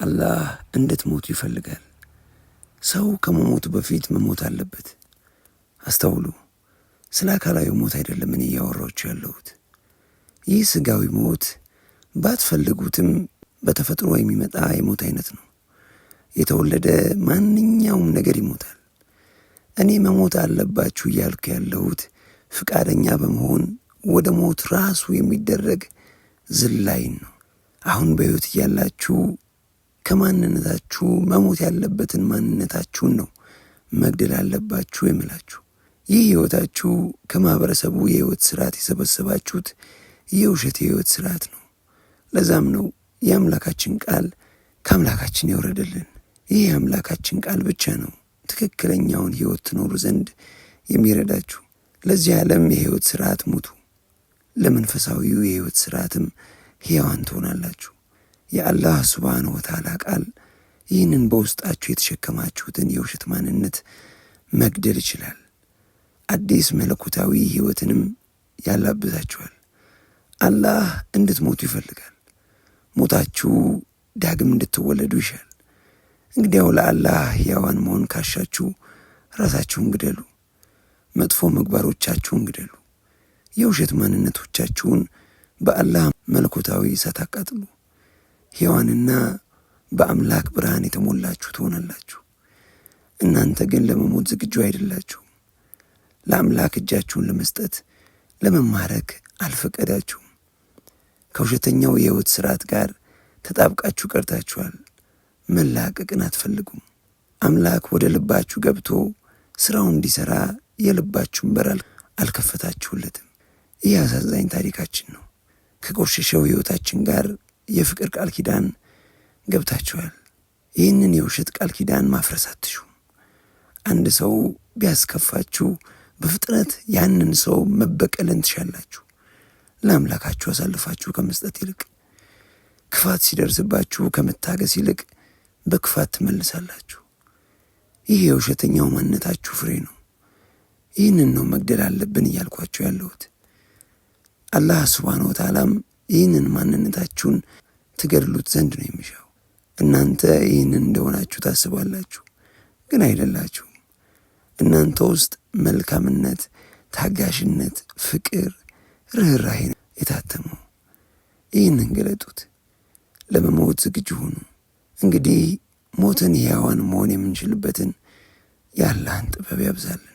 አላህ እንድትሞቱ ይፈልጋል። ሰው ከመሞቱ በፊት መሞት አለበት። አስተውሉ። ስለ አካላዊ ሞት አይደለም እኔ እያወራችሁ ያለሁት። ይህ ስጋዊ ሞት ባትፈልጉትም በተፈጥሮ የሚመጣ የሞት አይነት ነው። የተወለደ ማንኛውም ነገር ይሞታል። እኔ መሞት አለባችሁ እያልኩ ያለሁት ፍቃደኛ በመሆን ወደ ሞት ራሱ የሚደረግ ዝላይን ነው። አሁን በሕይወት እያላችሁ ከማንነታችሁ መሞት ያለበትን ማንነታችሁን ነው መግደል አለባችሁ የምላችሁ። ይህ ሕይወታችሁ ከማኅበረሰቡ የሕይወት ስርዓት የሰበሰባችሁት የውሸት የሕይወት ስርዓት ነው። ለዛም ነው የአምላካችን ቃል ከአምላካችን የወረደልን። ይህ የአምላካችን ቃል ብቻ ነው ትክክለኛውን ሕይወት ትኖሩ ዘንድ የሚረዳችሁ። ለዚህ ዓለም የሕይወት ስርዓት ሙቱ፣ ለመንፈሳዊው የሕይወት ስርዓትም ሕያዋን ትሆናላችሁ። የአላህ ሱብሓነሁ ወተዓላ ቃል ይህንን በውስጣችሁ የተሸከማችሁትን የውሸት ማንነት መግደል ይችላል። አዲስ መለኮታዊ ሕይወትንም ያላብሳችኋል። አላህ እንድትሞቱ ይፈልጋል። ሞታችሁ ዳግም እንድትወለዱ ይሻል። እንግዲያው ለአላህ ሕያዋን መሆን ካሻችሁ ራሳችሁን ግደሉ። መጥፎ ምግባሮቻችሁን ግደሉ። የውሸት ማንነቶቻችሁን በአላህ መለኮታዊ እሳት አቃጥሉ። ሕያዋንና በአምላክ ብርሃን የተሞላችሁ ትሆናላችሁ። እናንተ ግን ለመሞት ዝግጁ አይደላችሁም። ለአምላክ እጃችሁን ለመስጠት ለመማረክ አልፈቀዳችሁም። ከውሸተኛው የሕይወት ስርዓት ጋር ተጣብቃችሁ ቀርታችኋል። መላቀቅን አትፈልጉም። አምላክ ወደ ልባችሁ ገብቶ ስራውን እንዲሰራ የልባችሁን በር አልከፈታችሁለትም። ይህ አሳዛኝ ታሪካችን ነው። ከቆሸሸው ሕይወታችን ጋር የፍቅር ቃል ኪዳን ገብታችኋል። ይህንን የውሸት ቃል ኪዳን ማፍረስ አትሹም። አንድ ሰው ቢያስከፋችሁ በፍጥነት ያንን ሰው መበቀልን ትሻላችሁ፣ ለአምላካችሁ አሳልፋችሁ ከመስጠት ይልቅ። ክፋት ሲደርስባችሁ ከመታገስ ይልቅ በክፋት ትመልሳላችሁ። ይህ የውሸተኛው ማንነታችሁ ፍሬ ነው። ይህንን ነው መግደል አለብን እያልኳችሁ ያለሁት። አላህ ሱብሓነሁ ወተዓላም ይህንን ማንነታችሁን ትገድሉት ዘንድ ነው የሚሻው። እናንተ ይህንን እንደሆናችሁ ታስባላችሁ፣ ግን አይደላችሁም። እናንተ ውስጥ መልካምነት፣ ታጋሽነት፣ ፍቅር፣ ርኅራሄ የታተመው። ይህንን ገለጡት። ለመሞት ዝግጁ ሁኑ። እንግዲህ ሞትን ሕያዋን መሆን የምንችልበትን የአላህን ጥበብ ያብዛልን።